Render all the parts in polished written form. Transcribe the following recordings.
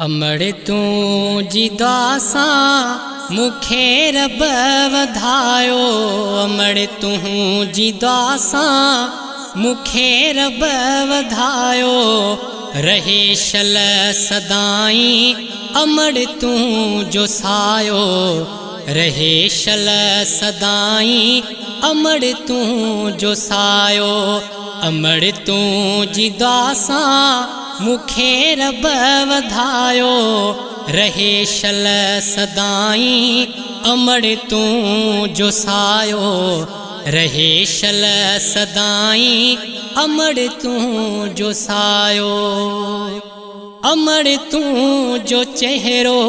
امڙ تون جي دعا سان مون کي رب وڌايو، امڙ تون جي دعا سان مون کي رب وڌايو، رهي شل سدائين امڙ تون جو سايو، رهي شل سدائين امڙ تون جو سايو، امڙ تون جي دعا سان مون کي رب وڌايو، رهي شل سدائين امڙ تون جو سايو، رهي شل سدائين امڙ تون جو سايو. امڙ تون جو چهرو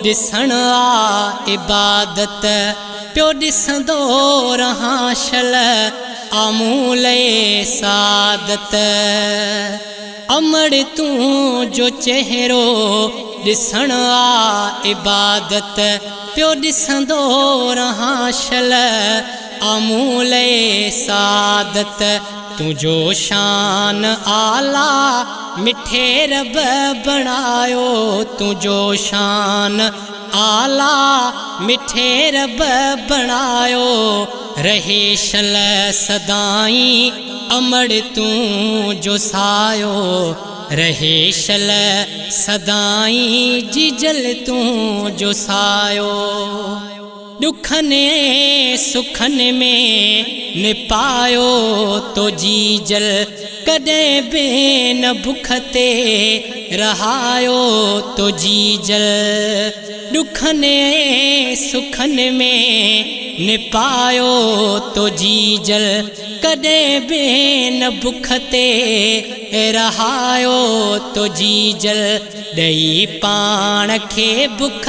ڏسڻ آ عبادت، پيو ڏسندو رهان شل آ مون لئي سعادت. امڙ تون جو چهرو ڏسڻ آ عبادت، پيو ڏسندو رهان شل آ مون لئي سعادت. تنهنجو شان اعليٰ مٺي رب بڻايو، تنهنجو شان اعليٰ مٺي رب بڻايو، رهي شل سدائين امڙ تون جو سايو، رهي شل سدائين جيجل تون جو سايو. ڏکن ۽ سکن ۾ نپايو تو جيجل، ڪڏهن به نه بک تي رهايو تو جيجل. ڏکن ۽ سکن ۾ نپايو تو جيجل، ڪڏهن به نه بک تي رهايو تو جيجل. ڏئي پاڻ کي بک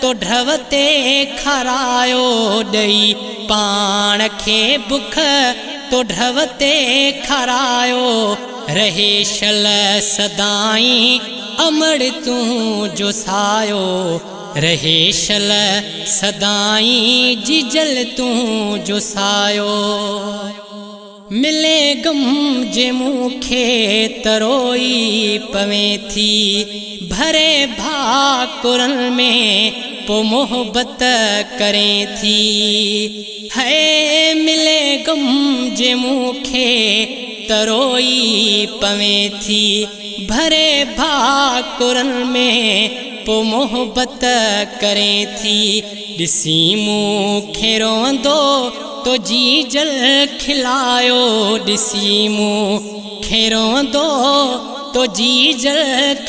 تو ڍؤ تي کارايو، ڏئي پاڻ کي بک تو ڍؤ تي کارايو، رهي شل سدائين امڙ تون جو سايو، رهي شل سدائين جيجل تون جو سايو. ملي غم جي مون کي ته روئي پوين ٿي، ڀري ڀاڪرن ۾ پو محبت ڪرين ٿي. هي ملي غم جي مون کي ته روئي پوين ٿي، ڀري ڀاڪرن ۾ پو محبت ڪرين ٿي. ڏسي مون کي روئندو تو جيجل کلايو، ڏسي مون کي روئندو تو جيجل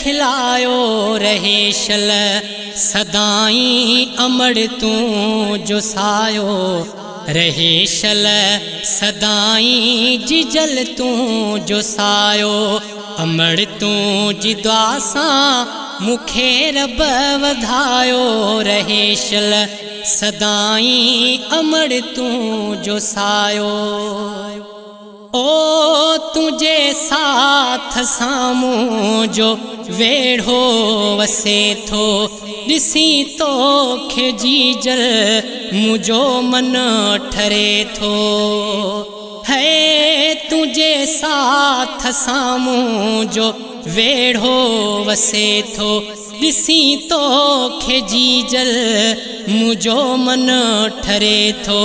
کلايو، رهي شل سدائين امڙ تون جو سايو، رهي شل سدائين جيجل تون جو سايو. امڙ تون جي دعا سان مون کي رب وڌايو، رهي شل سدائين امڙ تون جو سايو. او تنهنجي ساٿ سان منهنجو ويڙهو وسي ٿو، ڏسي توکي جيجل منهنجو من ٺري ٿو. هي تنهنجي ساٿ سان منهنجو ويڙهو وسي ٿو، ڏسي توکي جيجل منهنجو من ٺري ٿو.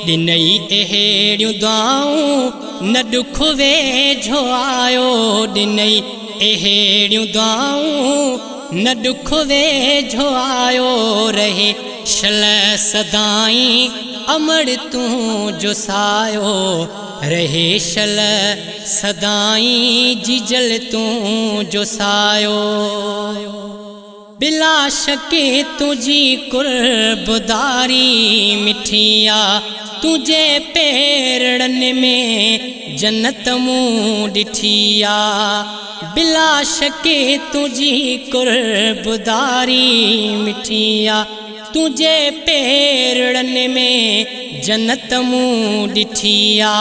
ڏنئي اهڙيون دعائون نه ڏک ويجهو آيو، ڏنئي اهڙيون دعائون نه ڏک ويجهو آيو، رهي شل سدائين امڙ تون جو سايو، رهي شل سدائين جيجل تون جو سايو. بلا شڪ تنهنجي قربداري مٺي آ، تنهنجي پيرڙن ۾ جنت مون ڏٺي آ. بلا شڪ تنهنجي قربداري مٺي آ، تنهنجي پيرڙن ۾ جنت مون ڏٺي آ.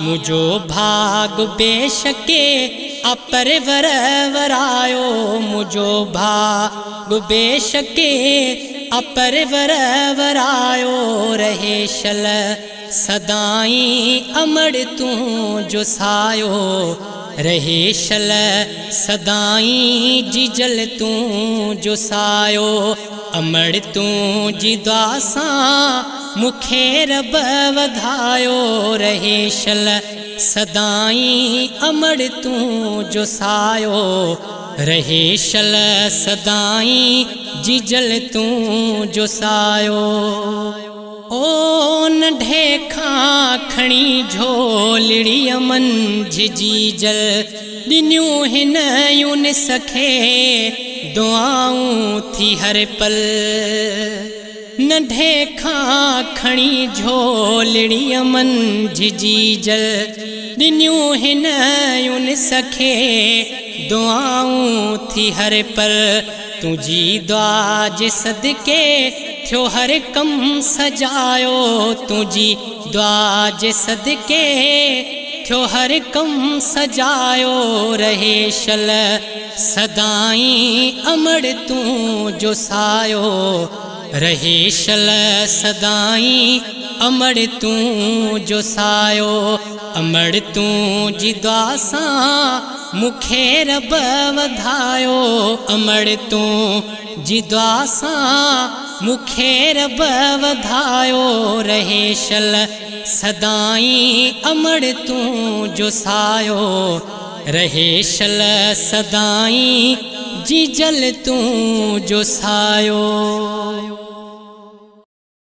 منهنجو ڀاڳ بيشڪ آ پرور ورايو، منهنجو ڀاڳ بيشڪ آ پرور ورايو، رهي شل سدائين امڙ تون جو سايو، رهي شل سدائين جيجل تون جو سايو. امڙ تنهنجي دعا سان مون کي رب وڌايو، رهي شل سدائين امڙ تنهنجو سايو، رهي شل سدائين جيجل تنهنجو سايو. او ننڍي کان کڻي جهولڙيءَ منجهه جيجل ڏنيون هن يونس کي دعائون ٿي هر پل. ننڍي کان کڻي جهولڙيءَ منجهه جيجل ڏنيون هن يونس کي دعائون ٿي هر پل. تنهنجي دعا جي صدقي ٿيو هر ڪم سجايو، تنهنجي دعا جي صدقي ٿيو هر ڪم سجايو، رهي شل سدائين امڙ تنهنجو سايو، رهي شل سدائين امڙ تنهنجو سايو. امڙ تنهنجي دعا سان مون کي رب وڌايو، امڙ تنهنجي دعا سان مون کي رب وڌايو، رهي شل سدائين امڙ تنهنجو سايو، رهي شل سدائين جيجل تنهنجو سايو.